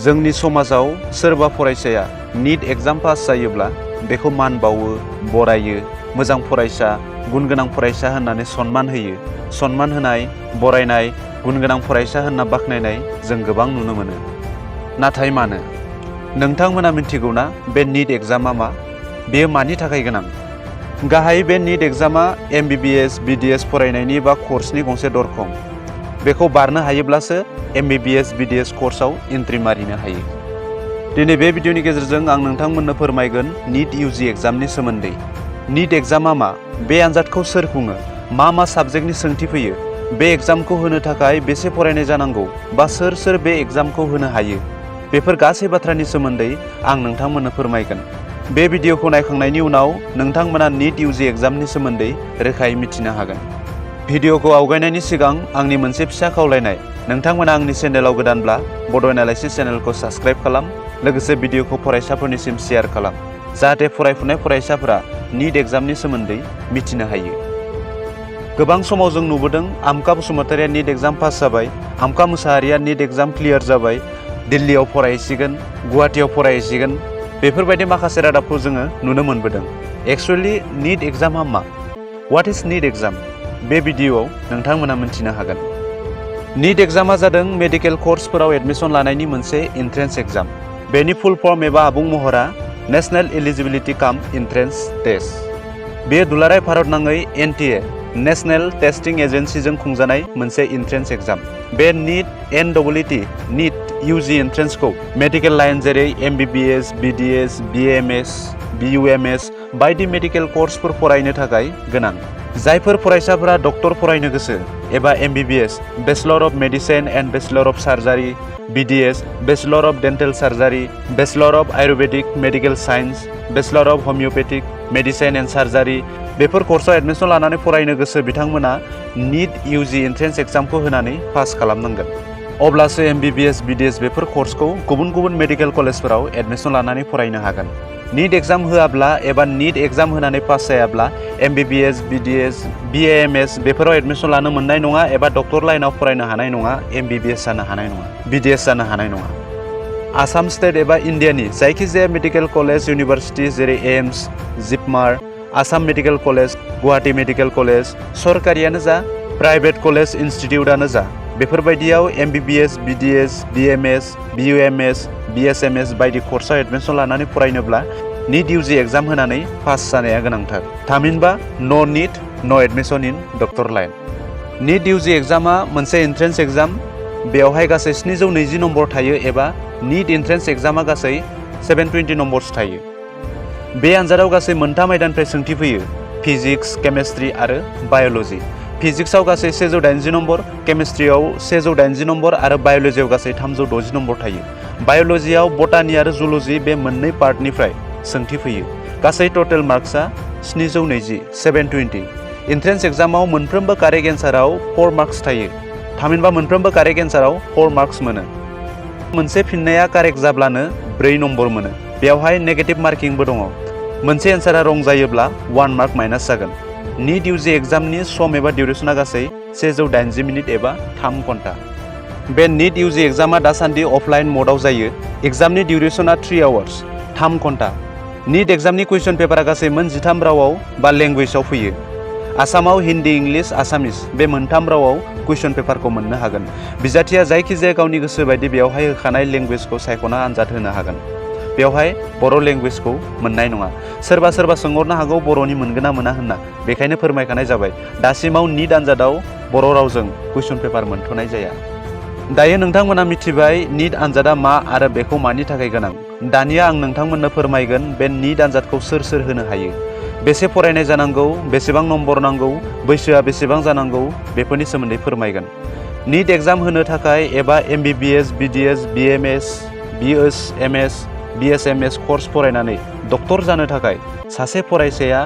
जोंनि समाजाव सोरबा फरायसाया नीट एग्जाम पास जायोब्ला बेखौ मान बावो, बरायो, मोजां फरायसा, गुन गोनां फरायसा होननानै सन्मान होयो। सन्मान होनाय, बरायनाय, गुन गोनां फरायसा होनना बाख्नायनाय जों गोबां नुनो मोनो। नाथाय मानो? नोंथांमोना मिथिगौना बे नीट एग्जामा मा? बेयो मानि थाखाय गोनां? गाहाय बे नीट एग्जामा MBBS, BDS फरायनायनि बा कर्सनि गंसे दरखं। बेखौ बारनो हायोब्लासो MBBS, BDS कर्सआव एन्ट्रि मारिनो हायो। दिनै बे भिडिअनि गेजेरजों आं नोंथांमोननो फोरमायगोन नीट UG एग्जामनि सोमोन्दै। नीट एग्जामा मा? बे आनजादखौ सोर खुङो? मा साबजेक्टनि सोंथि फैयो? बे एग्जामखौ होनो थाखाय बेसे फरायनाय जानांगौ बा सोर बे एग्जामखौ होनो हायो? बेफोर गासै बाथ्रानि सोमोन्दै आं नोंथांमोननो फोरमायगोन। बे भिडिअखौ नायखांनायनि उनाव नोंथांमोना नीट UG एग्जामनि सोमोन्दै रोखायै मिथिनो हागोन। भिडिअखौ आवगायनायनि सिगां आंनि मोनसे फिसा खावलायनाय, नोंथांमोना आंनि चेनेलाव गोदानब्ला बड' एनालाइसिस चेनेलखौ साबस्क्राइब खालाम, लोगोसे भिडिअखौ फरायसाफोरनिसिम शेयार खालाम, जाहाथे फरायफुनाय फरायसाफोरा नीट एग्जामनि सोमोन्दै मिथिनो हायो। गोबां समाव जों नुबोदों आमका बसुमतारिया नीट एग्जाम पास जाबाय, आमका मुसाहारिया नीट एग्जाम क्लियार जाबाय, दिल्लीयाव फरायहैसिगोन, गुवाहाटीयाव फरायहैसिगोन, बेफोरबायदि माखासे रादाबखौ जोङो नुनो मोनबोदों। एक्चुअली नीट एग्जामा मा? What is NEET exam? बे भिडिअआव नोंथांमोना मिथिनो हागोन। नीट एग्जामा जादों मेडिकेल कर्सफोराव एडमिशन लानायनि मोनसे एन्ट्रेन्स एग्जाम। बेनि फुल फर्म एबा आबुं महरा नेशनेल एलिजिबिलिटि काम एन्ट्रेन्स टेस्ट। बेयो दुलाराय भारत नाङै NTA नेशनेल टेस्टिं एजेन्सिजों खुंजानाय मोनसे एन्ट्रेन्स एग्जाम। बे NEET नीट UG एन्ट्रेन्सखौ मेडिकेल लाइन जेरै MBBS, BDS, BAMS, BUMS बायदि मेडिकेल कर्सफोर फरायनो थाखाय गोनां। जायफोर फरायसाफोरा डक्टर फरायनो गोसो एबा MBBS bachelor of medicine and bachelor of surgery, BDS bachelor of dental surgery, bachelor of Ayurvedic medical science, bachelor of homeopathic medicine and surgery बेफोर कर्सआव एडमिशन लानानै फरायनो गोसो बिथांमोना नीट UG एन्ट्रेन्स एग्जामखौ होनानै पास खालामनांगोन। अब्लासो MBBS, BDS बेफोर कर्सखौ गुबुन गुबुन मेडिकेल कलेजफोराव एडमिशन लानानै फरायनो हागोन। नीट एग्जाम होआब्ला एबा नीट एग्जाम होनानै पास जायाब्ला MBBS, BDS, BAMS बेफोराव एडमिशन लानो मोननाय नङा एबा डक्टर लाइनाव फरायनो हानाय नङा, MBBS जानो हानाय नङा, BDS जानो हानाय नङा। आसाम स्टेट एबा इन्डियानि जायखिजाया मेडिकेल कलेज, इउनिभारसिटि जेरै AIIMS, JIPMER, Assam medical college, Guwahati medical college, सरकारियानो जा, प्राइभेट कलेज इनस्टिटिउटआनो जा, बेफोरबायदियाव MBBS, BDS, BMS, BUMS, BSMS बायदि कर्सआव एडमिशन लानानै फरायनोब्ला नीट UG एग्जाम होनानै पास जानाया गोनांथार। थामहिनबा no NEET no admission in doctor line. NEET UG एग्जामा मोनसे एन्ट्रेन्स एग्जाम। बेवहाय गासै 720 नम्बर थायो एबा नीट एन्ट्रेन्स एग्जामा गासै 720 नम्बर्स थायो। बे आनजादाव गासै मोनथाम आयदानिफ्राय सोंथि फैयो, फिजिक्स, केमेस्ट्रि आरो बाय'ल'जि। फिजिक्सआव गासै 180 नम्बर, केमेस्ट्रियाव 180 नम्बर आरो बाय'ल'जियाव गासै 360 नम्बर थायो। बाय'ल'जियाव बटानि आरो जुल'जि बे मोननै पार्टनिफ्राय सोंथि फैयो। गासै टटेल मार्क्सआ 720, 720। एन्ट्रेन्स एग्जामाव मोनफ्रोमबो कारेक्ट एन्साराव 4 मार्क्स थायो। थामहिनबा मोनफ्रोमबो कारेक्ट एन्साराव 4 मार्क्स मोनो। मोनसे फिननाया कारेक्ट जाब्लानो 4 नम्बर मोनो। बेवहाय नेगेटिभ मार्किंबो दङ। मोनसे एन्सारा रं जायोब्ला 1 मार्क माइनास जागोन। नीट UG एग्जामनि सम एबा डिउरेसना गासै 180 मिनिट एबा 3 घन्टा। बे नीट UG एग्जामा दासान्दि अफलाइन मडआव जायो। एग्जामनि डिउरेसना 3 आवार्स, 3 घन्टा। नीट एग्जामनि कुइसन पेपारा गासै मोन 13 रावाव बा लेंगुवेजाव फैयो। आसामाव हिन्दी, इंलिश, आसामिस बे मोनथाम रावाव कुइसन पेपारखौ मोननो हागोन। बिजाथिया जायखिजाया गावनि गोसो बायदि बेवहाय होखानाय लेंगुवेजखौ सायख'ना आनजाद होनो हागोन। बेवहाय बर' लेंगुवेजखौ मोननाय नङा। सोरबा सोंहरनो हागौ बर'नि मोनगोन ना मोना होनना, बेखायनो फोरमायखानाय जाबाय दासिमाव नीट आनजादाव बर' रावजों कुइसन पेपार मोनथ'नाय जाया। दायो नोंथांमोना मिथिबाय नीट आनजादा मा आरो बेखौ मानि थाखाय गोनां। दानिया आं नोंथांमोननो फोरमायगोन बे नीट आनजादखौ सोर होनो हायो, बेसे फरायनाय जानांगौ, बेसेबां नम्बर नांगौ, बैसोआ बेसेबां जानांगौ, बेफोरनि सोमोन्दै फोरमायगोन। नीट एग्जाम होनो थाखाय एबा MBBS, BDS, BMS, BSMS, BSMS course फरायनानै डक्टर जानो थाखाय सासे फरायसाया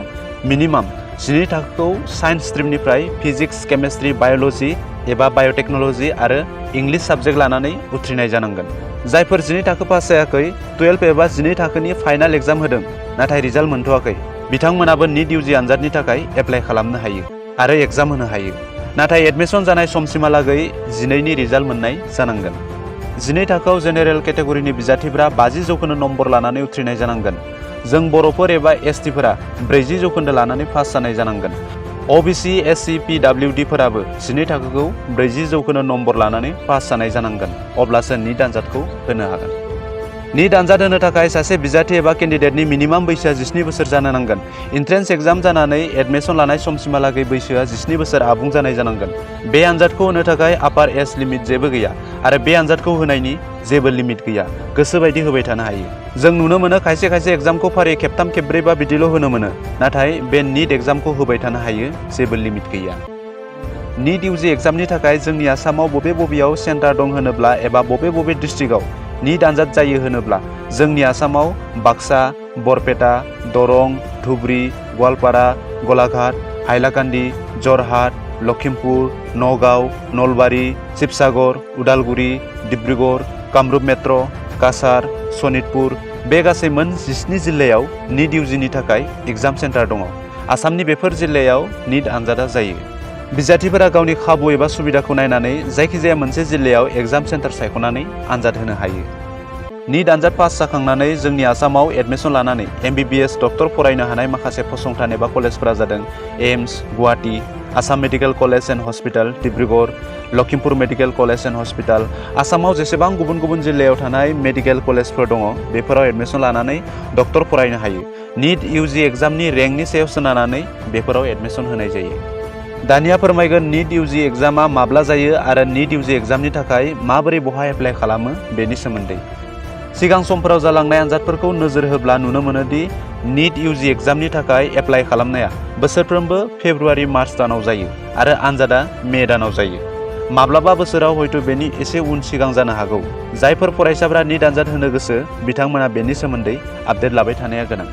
मिनिमाम 12 थाखोखौ साइन्स स्ट्रिमनिफ्राय फिजिक्स, केमेस्ट्रि, बाय'ल'जि एबा बाय'टेक्न'ल'जि आरो इंलिश साबजेक्ट लानानै उथ्रिनाय जानांगोन। जायफोर 12 थाखो पास जायाखै, 12 एबा 12 थाखोनि फाइनाल एग्जाम होदों नाथाय रिजाल्ट मोनथ'वाखै, बिथांमोनाबो नीट UG आनजादनि थाखाय एप्लाइ खालामनो हायो आरो एग्जाम होनो हायो। नाथाय एडमिशन जानाय समसिमहालागै 12नि रिजाल्ट मोननाय जानांगोन। 12 थाखोआव जेनेरेल केटेगरिनि बिजाथिफोरा 50 जौखोन्दो नम्बर लानानै उथ्रिनाय जानांगोन। जों बर'फोर एबा एसटिफोरा 40 जौखोन्दो लानानै पास जानाय जानांगोन। ओबिसि, एससि, पिडब्लिउडि फोराबो 12 थाखोखौ 40 जौखोन्दो नम्बर लानानै पास जानाय जानांगोन। अब्लासो निट आनजादखौ होनो हागोन। निट आनजाद होनो थाखाय सासे बिजाथि एबा केन्डिडेटनि मिनिमाम बैसोआ 17 बोसोर जानो नांगोन। इन्ट्रेन्स एग्जाम जानानै एडमिसन लानाय समसिमहालागै बैसोआ 17 बोसोर आबुं जानाय जानांगोन। बे आनजादखौ होनो थाखाय आपार एज लिमिट जेबो गैया आरो बे आनजादखौ होनायनि जेबो लिमिट गैया। गोसोबायदि होबाय थानो हायो। जों नुनो मोनो खायसे खायसे एग्जामखौ फारि खेबथाम खेबब्रै बा बिदिल' होनो मोनो। नाथाय बे निट एग्जामखौ होबाय थानो हायो, जेबो लिमिट गैया। निट इउजि एग्जामनि थाखाय जोंनि आसामाव बबेयाव सेन्टार दं होनोब्ला एबा बबे डिस्ट्रिक्टआव निट आनजाद जायो होनोब्ला जोंनि आसामाव बाक्सा, बरपेटा, दरं, धुबरी, गवालपारा, गलाघाट, हाइलाकान्दि, जरहाट, लखिमपुर, नगाव, नलबारि, शिबसागर, उदालगुरि, डिब्रुगड़, कामरुप मेट्र', काछार, सनितपुर बे गासै मोन 17 जिल्लायाव निट इउजिनि थाखाय एग्जाम सेन्टार दङ। आसामनि बेफोर जिल्लायाव निट आनजादा जायो। बिजाथिफोरा गावनि खाबु एबा सुबिदाखौ नायनानै जायखिजाया मोनसे जिल्लायाव एग्जाम सेन्टार सायख'नानै आनजाद होनो हायो। निट आनजाद पास जाखांनानै जोंनि आसामाव एडमिसन लानानै MBBS डक्टर फरायनो हानाय माखासे फसंथान एबा कलेजफोरा जादों AIIMS Guwahati, Assam medical college and hospital Dibrugarh, Lakhimpur medical college and hospital. आसामाव जेसेबां गुबुन गुबुन जिल्लायाव थानाय मेडिकेल कलेजफोर दङ बेफोराव एडमिसन लानानै डक्टर फरायनो हायो। निट इउजि एग्जामनि रेंकनि सायाव सोनारनानै बेफोराव एडमिसन होनाय जायो। दानिया फोरमायगोन निट इउजि एग्जामा माब्ला जायो आरो निट इउजि एग्जामनि थाखाय माबोरै बहा एप्लाइ खालामो बेनि सोमोन्दै। सिगां समफोराव जालांनाय आनजादफोरखौ नोजोर होब्ला नुनो मोनोदि निट इउजि एग्जामनि थाखाय एप्लाइ खालामनाया बोसोरफ्रोमबो फेब्रुवारि मार्च दानाव जायो आरो आनजादा मे दानाव जायो। माब्लाबा बोसोराव हयथ' बेनि एसे उन सिगां जानो हागौ। जायफोर फरायसाफ्रा निट आनजाद होनो गोसो बिथांमोना बेनि सोमोन्दै आपडेट लाबाय थानाया गोनां।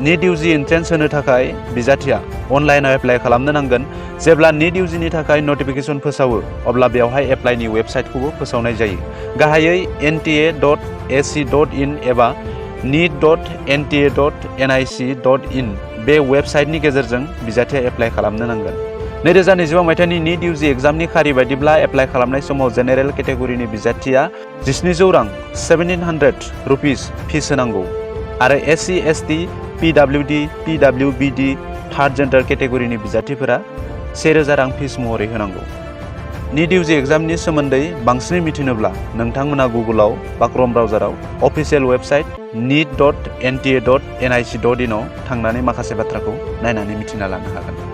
निट इउजि एन्ट्रेन्स होनो थाखाय बिजाथिया अनलाइनाव एप्लाइ खालामनो नांगोन। जेब्ला निट इउजिनि थाखाय नटिफिकेसन फोसावो अब्ला बेवहाय एप्लाइनि वेबसाइटखौबो फोसावनाय जायो। गाहायै nta.ac.in एबा neet.nta.nic.in बे वेबसाइटनि गेजेरजों बिजाथिया एप्लाइ खालामनो नांगोन। 2025 मायथाइनि निट इउजि एग्जामनि खारि बायदिब्ला एप्लाइ खालामनाय समाव जेनेरेल केटेगरिनि बिजाथिया 1700 रां 1700 रुपिस फिस होनांगौ आरो SC, ST, PWD, पिडब्लिउबिडि third gender केटेगरिनि बिजाथिफोरा 1000 रां फिस महरै होनांगौ। निट इउजि एग्जामनि सोमोन्दै बांसिनै मिथिनोब्ला नोंथांमोना गुगोलाव बा क्रोम ब्राउजाराव अफिसियेल वेबसाइट neet.nta.nic.in आव थांनानै माखासे बाथ्राखौ नायनानै मिथिना लानो हागोन।